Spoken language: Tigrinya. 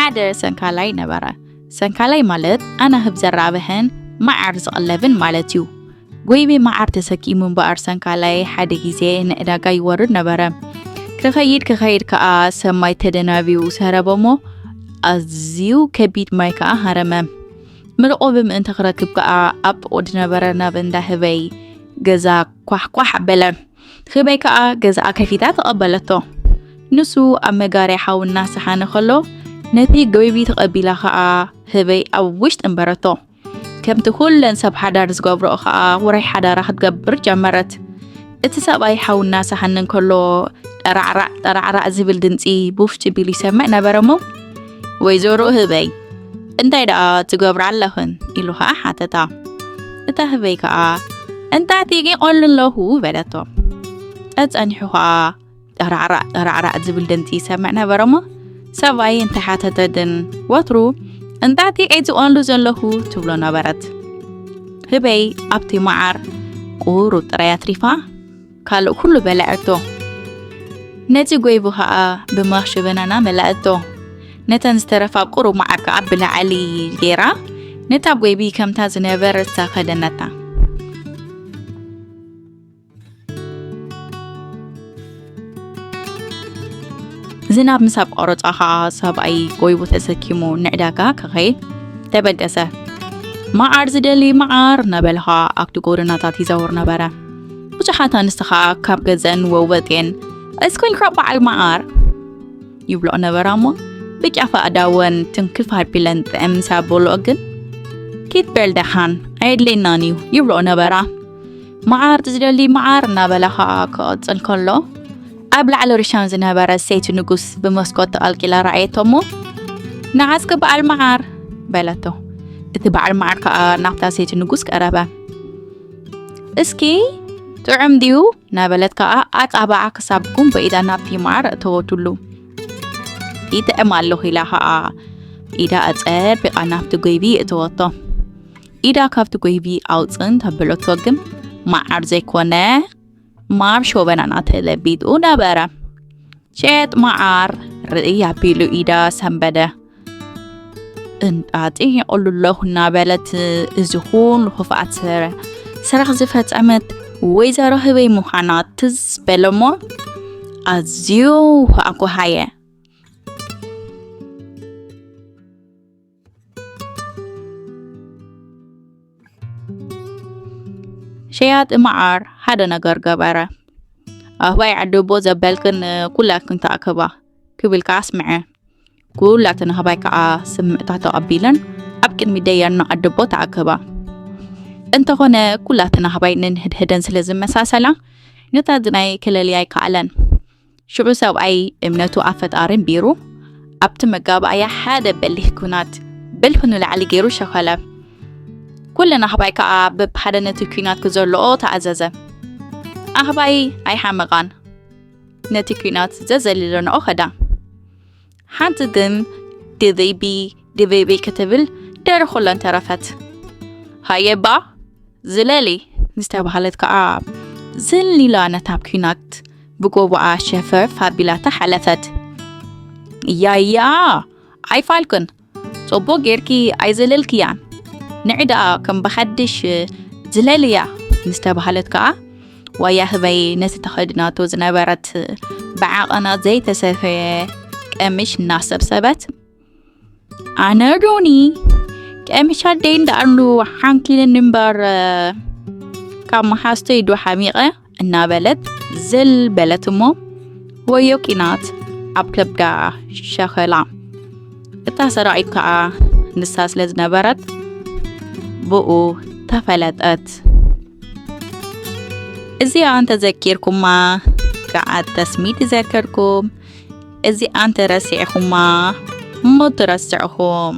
ሓደ ሰንካላይ ነበረ። ሰንካላይ ማለት ኣናህብ ዘራብሕን መዓር ዝቐለብን ማለት እዩ። ጎይቢ መዓር ተሰኪሙ እምበኣር ሰንካላይ ሓደ ግዜ ንዕዳጋ ይወርድ ነበረ። ክኸይድ ክኸይድ ከኣ ሰማይ ተደናቢዩ ሰረበ እሞ ኣዝዩ ከቢድ ማይ ከኣ ሃረመ። ምርቆ ብምእንቲ ክረክብ ከኣ ኣብ ጥቕኡ ዝነበረ ናብ እንዳ ህበይ ገዛ ኳሕኳሕ ኣበለ። ህበይ ከኣ ገዛኣ ከፊታ ተቐበለቶ። ንሱ ኣብ መጋርያ ሓዊ እናሰሓነ ከሎ ነቲ ጎይቢ ተቐቢላ ከኣ ህበይ ኣብ ውሽጢ እንበረቶ። ከምቲ ኩለን ሰብ ሓዳር ዝገብርኦ ከኣ ውራይ ሓዳራ ክትገብር ጀመረት። እቲ ሰብኣይ ሓዊ እናሰሓነ እንከሎ ጠራዕራዕ ጠራዕራዕ ዝብል ድምፂ ብውሽጢ ቢሉ ይሰምዕ ነበረ እሞ፣ "ወይዘሮ ህበይ፣ እንታይ ደኣ ትገብራ ኣለኽን?" ኢሉ ኸኣ ሓተታ። እታ ህበይ ከኣ፣ "እንጣጢ ይቖሉ ኣለኹ" በለቶ። ጸጸኒሑ ኸኣ ጠራዕራዕ ጠራዕራዕ ዝብል ድምፂ ይሰምዕ ነበረ እሞ፣ ሰብኣይ እንተሓተተ ግን ወትሩ "እንጣጢ እየ ዝቖሉ ዘለኹ" ትብሎ ነበረት። ህበይ ኣብቲ መዓር ቁሩብ ጥራይ ኣትሪፋ ካልእ ኩሉ በልዐቶ። ነቲ ጎይቢ ኸኣ ብማኽ ሸበናና መላእቶ። ነተን ዝተረፋ ቁሩብ መዓር ከኣ ብላዕሊ ገይራ ነታ ጎይቢ ከምታ ዝነበረታ ከደነታ። ዝናብ ምስ ኣቋረጻ ኸኣ ሰብኣይ ጎይቡ ተሰኪሙ ንዕዳጋ ክኸይድ ተበገሰ። "መዓር ዝደሊ መዓር" እናበለ ኸኣ ኣብቲ ጎደናታት ይዘውር ነበረ። ብዙሓት ኣንስቲ ኸኣ ካብ ገዘን ወወፅየን "እስኩን ካብ በዓል መዓር" ይብልኦ ነበራ እሞ፣ ብጫፋ ኣእዳወን ትንክፍ ኣቢለን ጥዕም ምስ ኣበልኦ ግን "ኪድ በል ደሓን፣ ኣየድልየናን እዩ" ይብልኦ ነበራ። "መዓር ዝደሊ መዓር" እናበለ ኸኣ ክቕጽል ከሎ፣ ኣብ ላዕሊ ርሻን ዝነበረ ሰይቲ ንጉስ ብመስኮት ተቐልቂላ ረኣየቶ እሞ፣ "ንዓስኪ በዓል መዓር" በለቶ። እቲ በዓል መዓር ከኣ ናብታ ሰይቲ ንጉስ ቀረበ። "እስኪ ጥዑም ድዩ?" እናበለት ከኣ ኣጻብዓ ክሳብ ጉንቦ ኢዳ ናብቲ መዓር ኣእተወትሉ። "ይጥዕም ኣለኹ" ኢላ ከኣ ኢዳ ኣጸቢቓ ናብቲ ጎይቢ ኣእተወቶ። ኢዳ ካብቲ ጎይቢ ኣውጽእ እንተበለቶ ግን መዓር ዘይኮነ ማር ሸበናና ተለቢጡ ነበረ። ሸያጥ መዓር ርእይ ኣቢሉ ኢዳ ሰንበደ። "እንጣጢ ይቆሉ ኣለኹ" እናበለት እዚ ኩሉ ክፍኣት ስረ-፣ ስራሕ ዝፈጸመት ወይዘሮ ህበይ ምዃና ትዝ በለ እሞ ኣዝዩ ኣጓሃየ። ሸያጢ መዓር ሓደ ነገር ገበረ። "ኣህባይ ዓዲ ኣቦ ዘበልክን ኩላትክን ተኣከባ" ክብል ከኣ ኣስምዐ። ኩላተን ኣህባይ ከኣ ስምዕታ ተቐቢለን ኣብ ቅድሚ ደያኑ ዓዲ ኣቦ ተኣከባ። እንተኾነ ኩላተን ኣህባይ ነንሕድሕደን ስለ ዝመሳሰላ ነታ ዝናይ ክለልያ ኣይከኣለን። ሽዑ ሰብኣይ እምነቱ ኣብ ፈጣሪ እምቢሩ ኣብቲ መጋባእያ ሓደ በሊሕ ኲናት ብልሑ ንላዕሊ ገይሩ ሸኸለ። ኩለን ኣህባይ ከኣ በብሓደ ነቲ ኲናት ክዘልኦ ተኣዘዘ። ኣህባይ ኣይሓመቓን። ነቲ ኲናት ዘዘሊለንኦ ኸዳ። ሓንቲ ግን ድብይቢ ድብይቢ ክትብል ደርኹለን ተረፈት። "ሃየባ ዝለሊ" ዝተባህለት ከኣ ዝል ኢላ ነታ ኲናት ብጎቦኣ ሸፈፍ ኣቢላታ ሓለፈት። "ያያ ኣይፋልክን፣ ጽቡቕ ጌርኪ ኣይዘለልክያን። ንዒ ደኣ ከም ብሓድሽ ዝለልያ" ምስ ተባህለት ከኣ፣ ዋያ ህበይ ነቲ ተኸዲናቶ ዝነበረት ብዓቐና ዘይተሰፈየ ቀምሽ እናሰብሰበት፣ "ኣነ ዶኒ፣ ቀምሽ ኣደይ እንዳኣሉ ሓንኪልኒ እምበር፣ ካብ መሓዝተይ ዶ ሓሚቐ?" እናበለት ዝል በለት እሞ፣ ወዮ ኲናት ኣብ ከብዳ ሸኸላ። እታ ሰራቒት ከኣ ንሳ ስለ ዝነበረት ብኡ ተፈለጠት። እዚኣ እንተዘኪርኩማ፣ ገዓት ተስሚት ይዘክርኩም። እዚኣ እንተረሲዕኩማ፣ እሞ ትረስዕኹም።